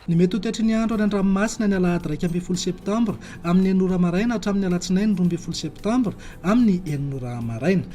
Ny mety ho toetry ny andro any an-dranomasina ny alahady 11 septambra amin'ny enina ora maraina hatramin'ny alatsinainy 12 septambra amin'ny enina ora maraina.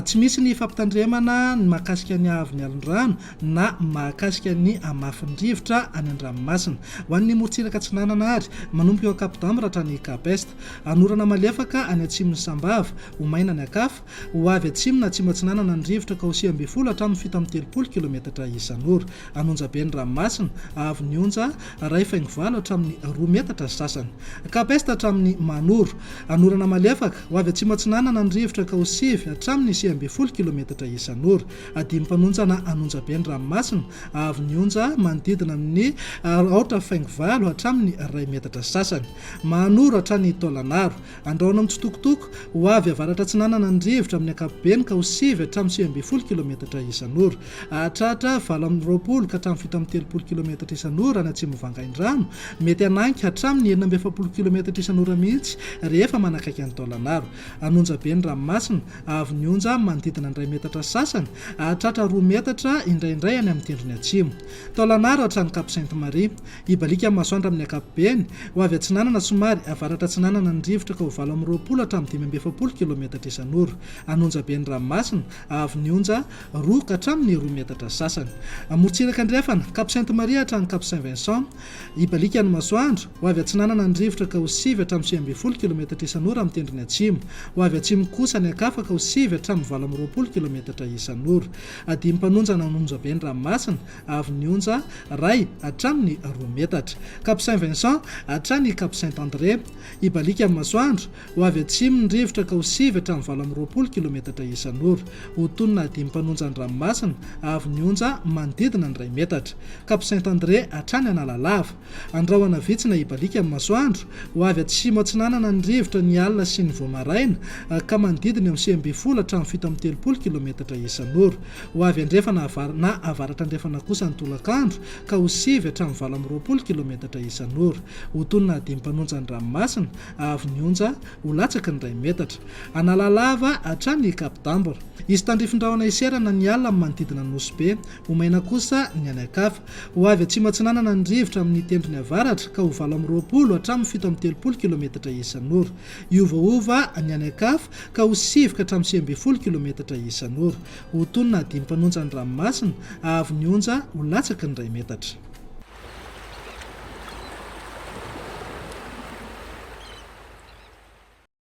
Tsy misy ny fampitandremana ny mahakasika ny haavon'ny alon-drano na mahakasika ny hamafin'ny rivotra any an-dranomasina. Ho an'ny morontsiraka atsinanana ary, manomboka eo Cap d'Ambre hatrany Cap Est. Hanorana malefaka any atsimon'i Sambava, ho maina any Ankafa, ho avy atsimo na atsimo atsinanana ny rivotra ka ho 19 hatramin'ny 37 kilometatra isan'ora. An'Onjabe ny ranomasina, avo ny onja, iray faingo valo hatramin'ny roa metatra sy sasany. Cap Est hatramin'ny Manoro. Hanorana malefaka, ho avy atsimo atsinanana ny rivotra ka ho sivy hatramin'ny 19 kilometatra isan'ora. Adim-panonjana an'Onjabe ny ranomasina, avo ny onja, manodidina amin'ny aotra faingo valo hatramin'ny iray metatra sy sasany. Mahanoro hatrany Taolanaro. Andrahona mitsitokotoko, ho avy avaratra atsinanana ny rivotra amin'ny ankapobeny ka ho sivy hatramin'ny 19 kilometatra isan'ora. Hahatratra 28 ka hatramin'ny 37 kilometatra isan'ora any atsimo Vangaindrano, mety hanainga hatramin'ny 46 kilometatra isan'ora mihitsy rehefa manakaiky an'i Taolanaro. An'Onjabe ny ranomasina, avo ny onja manodidina ny iray metatra sasany, hahatratra roa metatra indraindray any amin'ny tendrony atsimo. Taolanaro hatrany Cap Sainte Marie. Hibaliaka ny masoandro amin'ny ankapobeny, ho avy atsinanana somary avaratra atsinanana ny rivotra ka ho 28 hatramin'ny 45 kilometatra isan'ora. An'Onjabe ny ranomasina, avo ny onja, roa ka hatramin'ny roa metatra sasany. Amorontsiraka andrefana, Cap Sainte Marie hatrany Cap Saint Vincent. Hibaliaka ny masoandro, ho avy atsinanana ny rivotra ka ho sivy hatramin'ny 19 kilometatra isan'ora amin'ny tendrony atsimo. Ho avy atsimo kosa any ankafa ka ho sivy hatramin'ny 28 kilometatra isan'ora. Adim-panonjana an'Onjabe ny ranomasina, avo ny onja, iray hatramin'ny roa metatra. Cap Saint Vincent hatrany Cap Saint André. Hibaliaka ny masoandro, ho avy atsimo ny rivotra ka ho sivy hatramin'ny 28 kilometatra isan'ora. Ho tonona adim-panonja ny ranomasina, avo ny onja manodidina ny iray metatra. Cap Saint André hatrany Analalava. Andrahona vitsy na hibaliaka ny masoandro, ho avy atsimo atsinanana ny rivotra ny alina sy ny vao maraina, ka manodidina eo amin'ny 19 hatramin'ny 37 kilometatra isan'ora. Ho avy andrefana na avaratra andrefana kosa ny tolakandro, ka ho sivy hatramin'ny 28 kilometatra isan'ora. Ho tonona adim-panonja ny ranomasina, avo ny onja, ho latsaky ny iray metatra. Analalava hatrany Cap d'Ambre. Hisy tandrifin-drahona hiserana ny alina amin'ny manodidina an'i Nosy Be. Ho maina kosa ny any an-kafa. Ho avy atsimo atsinanana ny rivotra amin'ny tendrony avaratra, ka ho 28 hatramin'ny 37 kilometatra isan'ora. Hiovaova ny any an-kafa, ka ho sivy ka hatramin'ny 19 kilometatra isan'ora. Ho tonona adim-panonja ny ranomasina, hahavon'ny onja ho latsaky ny iray metatra.